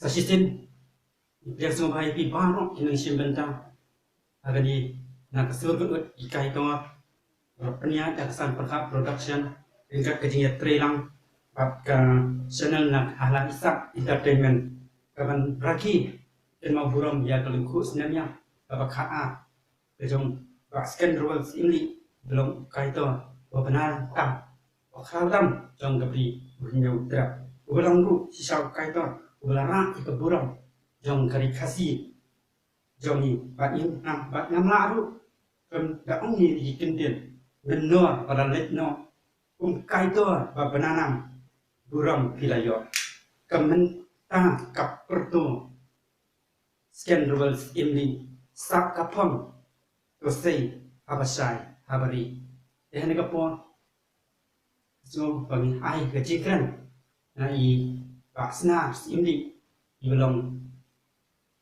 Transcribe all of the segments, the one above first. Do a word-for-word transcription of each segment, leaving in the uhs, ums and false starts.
Sa shisien, ïa sngewbha ïa phi baroh ki nongshim bynta ha kane na ka sur ka ut ki kaitor, baroh pynïaid da ka San Pyrkhat Production, ryngkat ka jingïatreilang bad ka channel na Hala Isak Entertainment, ka ban rakhe kynmaw burom ïa ka lyngkhuh snem ïa kaba khatar ka jong Bah Sken Rowell Syiemlieh, ba long u kaitor uba bna tam, uba khraw tam jong ka Bri u Hynñiewtrep, uba long ruh shisha u kaitor uba la rah ïa ka burom jong ka ri Khasi jong ngi. Bad ngim, ngam, bad ngam lah ruh, kum da ong ïa ki kyntien, mynnor ba la leit noh, kum kaitor ba bna nam, burom phi la ïoh. Ka mynta ka pyrto, Sken Rowell Syiemlieh, sap ka phong, to sei haba shai haba rieh. Te ha kane ka por, sngewbha ngi ai ka jingkren na i Bah Snar Syiemlieh, iba long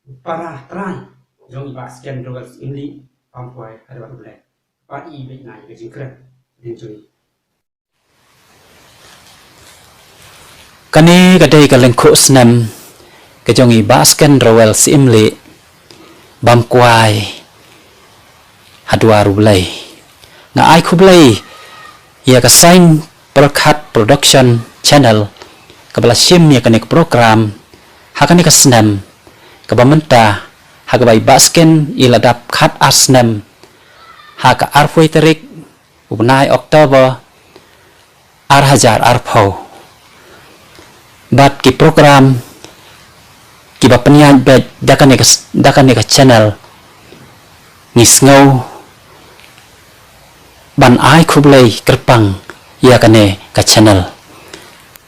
u para trai jong i Bah Sken Rowell Syiemlieh, Bamkwai Hadwar U Blei. Pat i beit na i ka jingkren, dien jong i. Kane ka dei ka lyngkhuh snem ka jong i Bah Sken Rowell Syiemlieh, Bamkwai Hadwar U Blei. Nga ai khublei ïa ka San Pyrkhat Production Channel kaba la shim ïa kane ka program ha kane ka snem kaba mynta, ha kaba i Bah Sken i la dap khatar snem ha ka arphew tarik u bnai October ar hajar arphew. Bad ki program kiba pynïaid beit da kane ka, da kane ka channel, ngi sngew ban ai khublei kyrpang ïa kane ka channel.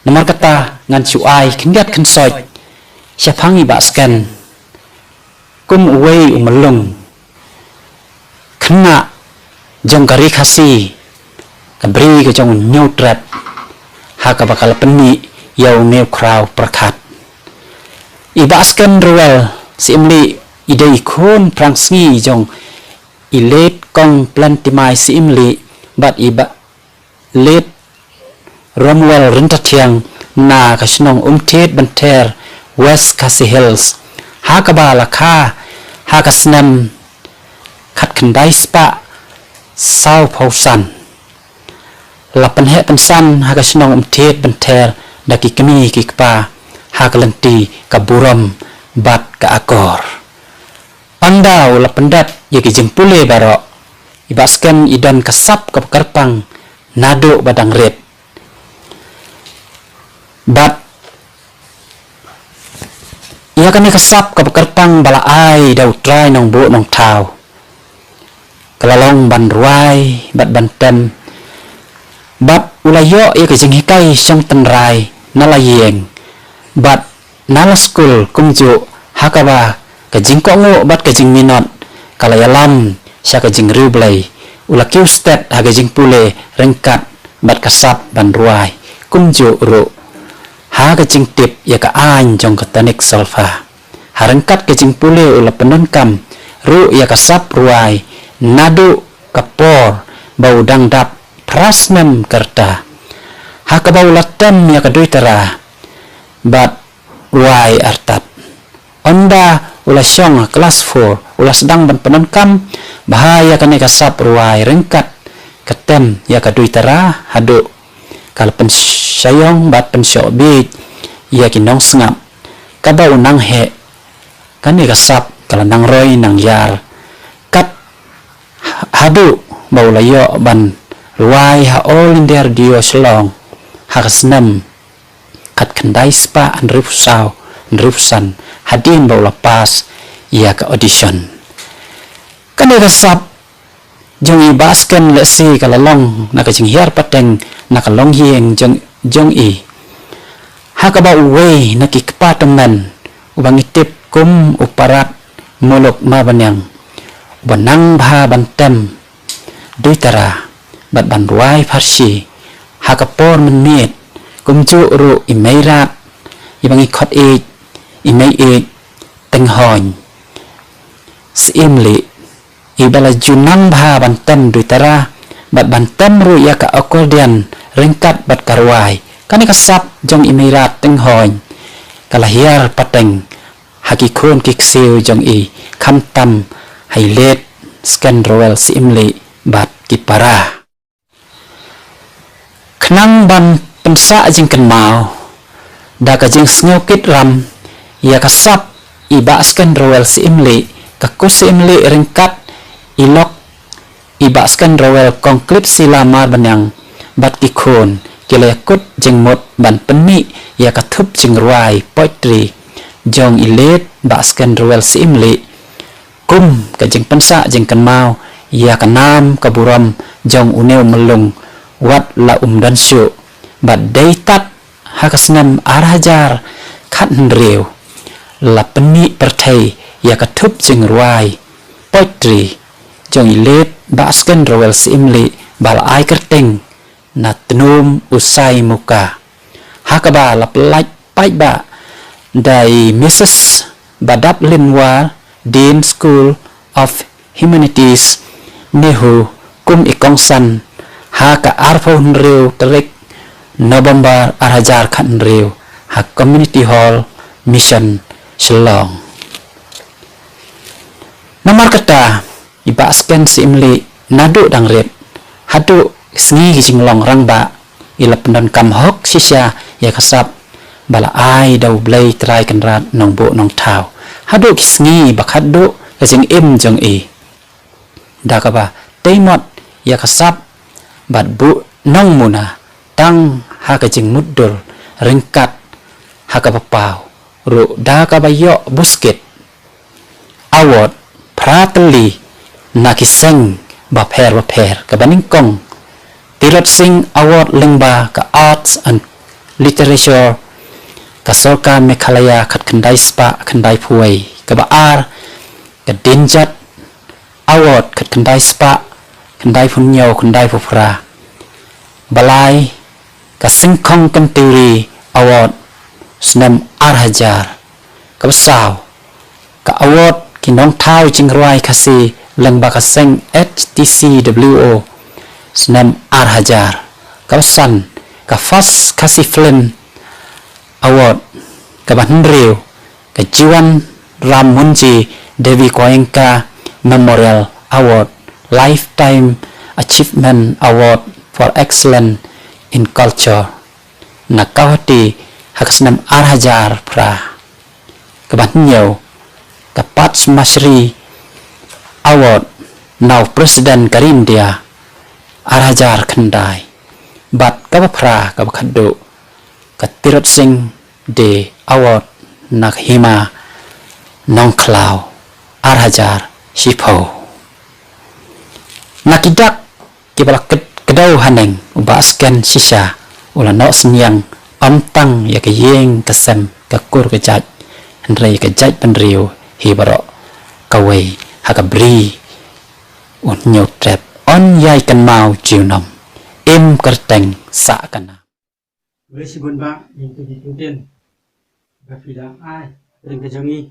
Namar kata ngan shu ai khyndiat khynsoit shaphang i Bah Sken kum uwei u myllung khynnah jong ka ri Khasi, ka Bri ka jong u Hynñiewtrep, ha kaba ka la pynmih ïa une u khraw pyrkhat. I Bah Sken Rowell Syiemlieh i dei i khun phrangsngi jong i late Kong Plantimai Syiemlieh bad i Bah late Romwell Ryntathiang na ka shnong Umthied Bynther, West Khasi Hills, ha kaba la kha ha ka snem khatkhyndai spah sawphew san. La pynheh pynsan ha ka shnong Umthied Bynther da ki kmie ki kpa ha ka lynti ka burom bad ka akor. Ynda u la pyndep ïa ki jingpule baroh, i Bah Sken i don ka sap kaba kyrpang naduh ba dang rit. Bad ïa kane ka sap kaba kyrpang ba la ai da U Trai Nongbuh Nongthaw, ka la long ban rwai bad ban tem. Bad u la ïoh ïa ka jinghikai shong tynrai na la ïing bad na la skul, kumjuh ha kaba ka jingkohnguh bad ka jingminot ka la ïalam sha ka jingriewblei. U la kiew stet ha ka jingpule ryngkat bad ka sap ban rwai, kumjuh ruh ha ka jingtip ïa ka aiñ jong ka tonic solfa. Ha ryngkat ka jingpule u la pyndonkam ruh ïa ka sap rwai naduh ka por ba u dang dap phra snem ka rta. Ha kaba u la tem ïa ka duitara bad rwai artat. Ynda u la shong ha klas four, u la sdang ban pyndonkam bha ïa kane ka sap rwai ryngkat ka tem ïa ka duitara haduh ka la pynshaiong bad pynshoh bieit ïa ki nongsngap. Kaba u nang heh, kane ka sap ka la nang roi nang ïar. Kat haduh ba u la ïoh ban rwai ha All India Radio Shillong ha ka snem khatkhyndai spah hynriewphew saw, hynriewphew san, hadien ba u la pass ïa ka audition. Kane ka sap jong i Bah Sken lehse ka la long na ka jinghiar pateng na ka longïing jong, jong i. Ha kaba uwei na ki kpa tymmen uba ngi tip kum u Parat Muluk Marbaniang, uba nang bha ban tem duitara bad ban rwai pharshi ha ka por mynmiet, kumjuh ruh i Meirad, iba ngi khot ïeit i Meiïeit Tenghoiñ Syiemlieh, iba la ju nang bha ban tem duitara bad ban tem ruh ïa ka accordion ryngkat bad ka rwai. Kane ka sap jong i Meirad Tenghoiñ ka la hiar pateng ha ki khun ki ksiew jong i, khamtam ha i late Sken Rowell Syiemlieh bad ki para. Khnang ban pynsah jingkynmaw da ka jingsngewkit ram ïa ka sap i Bah Sken Rowell Syiemlieh, ka Ku Syiemlieh ryngkat i lok i Bah Sken Rowell, Kong Klipsila Marbaniang bad ki khun ki la ïakut jingmut ban pynmih ïa ka thup jingrwai poetry jong i late Bah Sken Rowell Syiemlieh kum ka jingpynsah jingkynmaw ïa ka nam ka burom jong une u myllung wat la um don shuh. Bad dei tad ha ka snem ar hajar khathynriew la pynmih pyrthei ïa ka thup jingrwai poetry jong i late Bah Sken Rowell Syiemlieh ba la ai kyrteng Na Tnum U Sai Muka, ha kaba la pyllait paidbah da i Mrs Badaplin War, Dean, School of Humanities, NEHU, kum i kongsan ha ka arphew hynriew tarik November ar hajar khathynriew ha Community Hall, Mission, Shillong. Namar kata i Bah Sken Syiemlieh naduh dang rit haduh sngi ki jinglong rangbah i la pyndonkam hok shisha ïa ka sap ba la ai da U Blei Trai Kynrad Nongbuh Nongthaw haduh ki sngi ba khatduh ka jingim jong i, da kaba tei mot ïa ka sap bad buh nongmuna tang ha ka jingmutdur ryngkat ha kaba paw ruh da kaba ïoh buskit award phra tylli na ki seng bapher bapher, kaba nyngkong Tirot Sing Award lyngba ka Arts and Literature ka Sorkar Meghalaya khatkhyndai spah khyndaiphew wei, kaba ar ka Dinjat Award khatkhyndai spah khyndaiphew hynñiew khyndaiphew phra, ba lai ka Syngkhong Kynthuri Award snem ar hajar, kaba saw ka award ki nongthaw jingrwai Khasi lyngba ka seng H T C W O snem ar hajar, kaba san ka First Khasi Film Award, kaba hynriew ka Jiwan Ram Munji Devi Goenka Memorial Award, Lifetime Achievement Award for Excellence in Culture na Guwahati ha ka snem ar hajar phra, kaba hynñiew ka Padma Shri Award na u President ka ri India ar hajar khyndai, bad kaba phra kaba khatduh ka Tirot Sing De Award na ka Hima Nongkhlaw ar hajar shiphew. Na ki dak kiba la kdew haneng, u Bah Sken shisha u la noh synñiang ym tang ïa ka ïing ka sem, ka kur ka jait, hynrei ka jaitbynriew hi baroh kawei ha ka Bri U Hynñiewtrep. Yn ïai kynmaw junom, im kyrteng sah ka nam. Khublei shibun bah ïa kito ki kyntien ba phi da ai hapdeng ka jong ngi,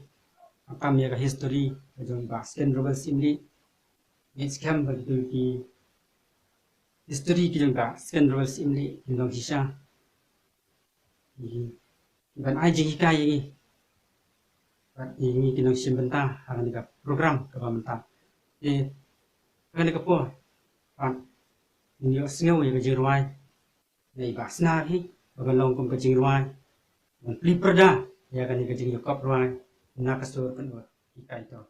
khamtam ïa ka history ka jong i Bah Sken Rowell Syiemlieh. Ngeit skhem ba kito ki history ki jong i Bah Sken Rowell Syiemlieh kin long shisha ki ban ai jinghikai ïa ngi bad ïa ngi ki nongshim bynta ha kane ka program kaba mynta. Te ha kane ka por pat ngin ïohsngew ïa ka jingrwai na i Bah Snar hi, ba kan long kum ka jingrwai ban plie pyrda ïa kane ka jingïakop rwai na ka sur Kynwar Hikai To.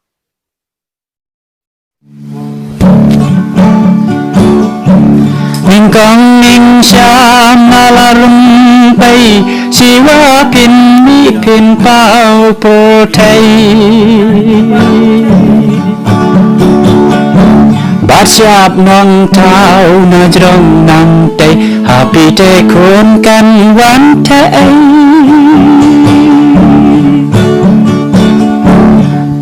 Nyngkong nyngsham nga la rung pei, shiwa phin mih phin paw pyrthei. Bad shap Nongthaw na jrong nangtei, ha phi te khun kan wan thei.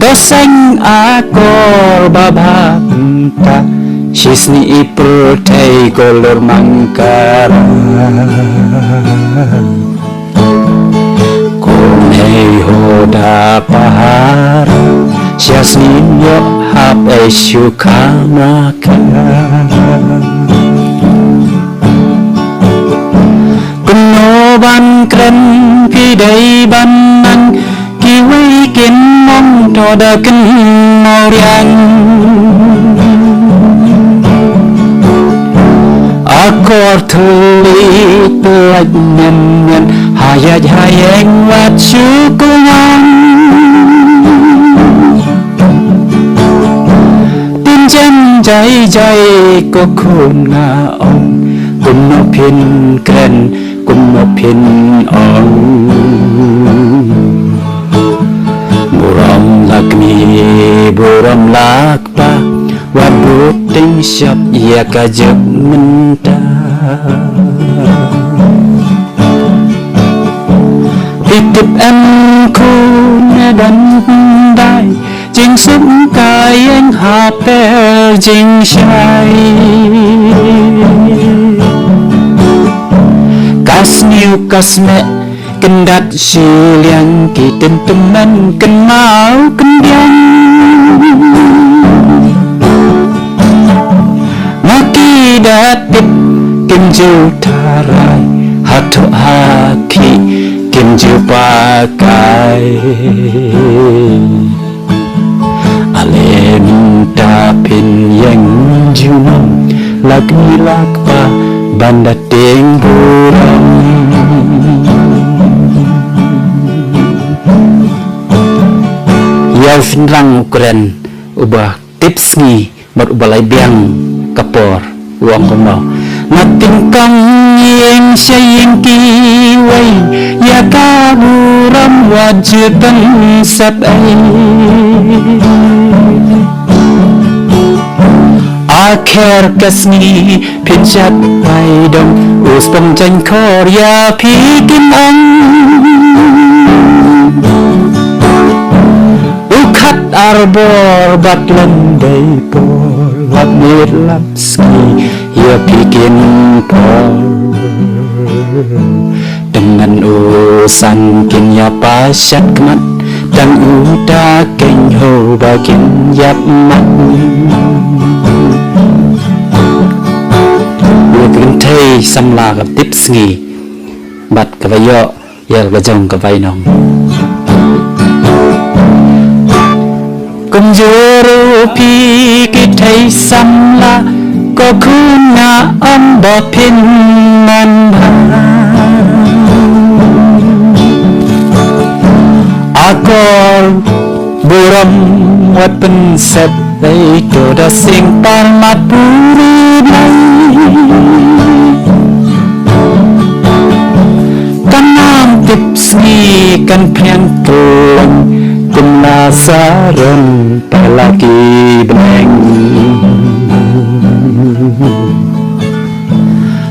To seng akor ba bha kumta, shisngi i pyrthei ko lor mang ka ra. Kong hei ho da pahara, shisngi ïoh hap ei shu kham ka. Kumno ban kren phi dei ban Nyoda kin mau riang. Akor thli pelaj nyen nyen. Hayaj hayeng wat shu kungan. Tin jem jai jai ko khun nga ong. Kumno phin kren kumno phin ong. Burom la kmie burom la kpa. Wat bud teng shop ïa ka jok mynta. Phi tip em khun ne ban dai. Jingsuk ka ïeng ha per jingshai. Ka sniew ka smeh kyndat shiliang ki tymmen kynmaw kyndiang. Ma ki da tip kim ju tharai ha thoh ha khih kim ju pakai. Ale mynta phin ïeng junom la kmie la kpa ban da tieng burom. Ïa u shynrang u kren uba tip sngi bad uba lai biang ka por u ong kumno. Na tyngkong ïing sha ïing kiwei ïa ka burom wat ju pynsep ei. Akher ka sngi phin shad pai dong u spong jaiñ khor ïa phi kim ong. U khat ar bor bad lem dei por lap miet lap sngi ïa phi kin por. Tymmen u san kin ïa pa shat khmat tang u ta keiñ ho ba kin ïap mat. Ïa ka kynthei samla ka tip sngi bad kaba ïoh ïa ka jong ka bainong. Kumjuh ruh phi ki thei samla ko khun nga ong ba phin man bha. Akor burom wat pynsep ei to da sing par mat puri blai. Kan nam tip sngi kan phiang khlem kum la saron pela ki bneng.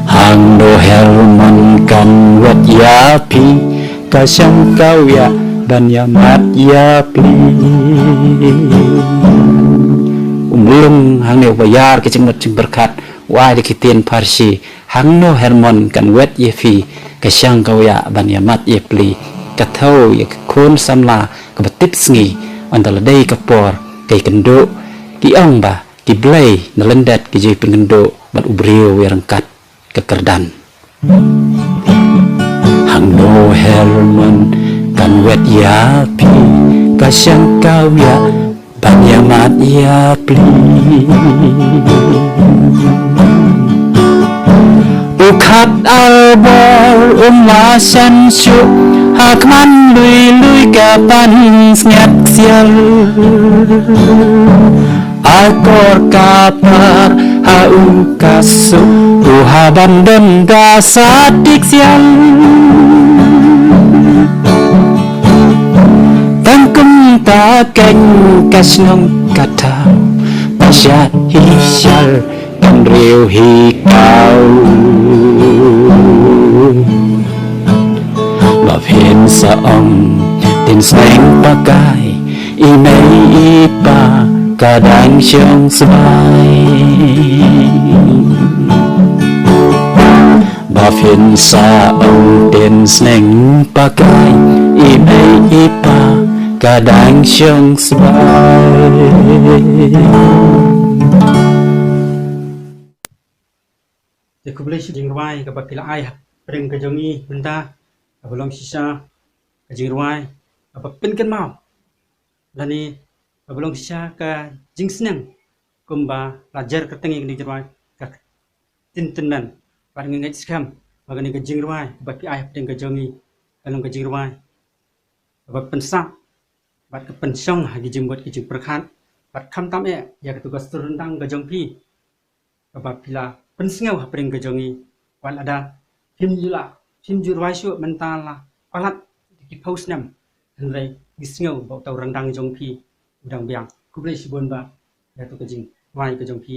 Hangno Hermon kan wet ïa phi ka shang ka wia ban ïa mat ïa pli. Um lung hangne uba ïar ka jingmut jingpyrkhat u ai da ki ktien pharshi. Hangno Hermon kan wet ïa phi ka shang ka wia ban ïa mat ïa pli. Ka thew ïa ka khun samla kaba tip sngi ynda la dei ka por ka ïakynduh ki ong ba ki blei na lyndet ki ju pynkynduh bad u briew ïa ryngkat ka kyrdan. Hangno Hermon kan wet ïa phi ka shang ka wia ban ïa mat ïa pli. U khat ar bor um la shan shuh ha khmat lui lui ka pan sngiat ksiar. Akor ka par ha u ka suk u ha ban don da sa tik sial. Tang kum ta keng ka shnong ka thaw ka shat hi shar kan riu hi kaw. Ba phin sa ong tin sneng pakai i mei i pa ka dang shong sbai. Ba phin sa ong tin sneng pakai i mei i pa ka dang shong sbai. Te khublei shi jingrwai kaba phi la ai ha pdeng ka jong ngi mynta kaba long shisha ka jingrwai kaba pynkynmaw lane kaba long shisha ka jingsneng kumba la jer kyrteng ïa kane ka jingrwai ka Ktien Tymmen. Bad nga ngeit skhem ba kane ka jingrwai ba phi ai hapdeng ka jong ngi ka long ka jingrwai kaba pynsah bad ka pynshong ha ki jingmut ki jingpyrkhat bad khamtam eh ïa katu ka sur ryndang ka jong phi kaba phi la pynsngew hapdeng ka jong ngi. Wat lada phim ju la phim ju rwai shuh mynta la palat ki phew snem, hynrei ngi sngew ba uta u ryndang jong phi u dang biang. Khublei shibun ba ïa tu ka jingrwai ka jong phi.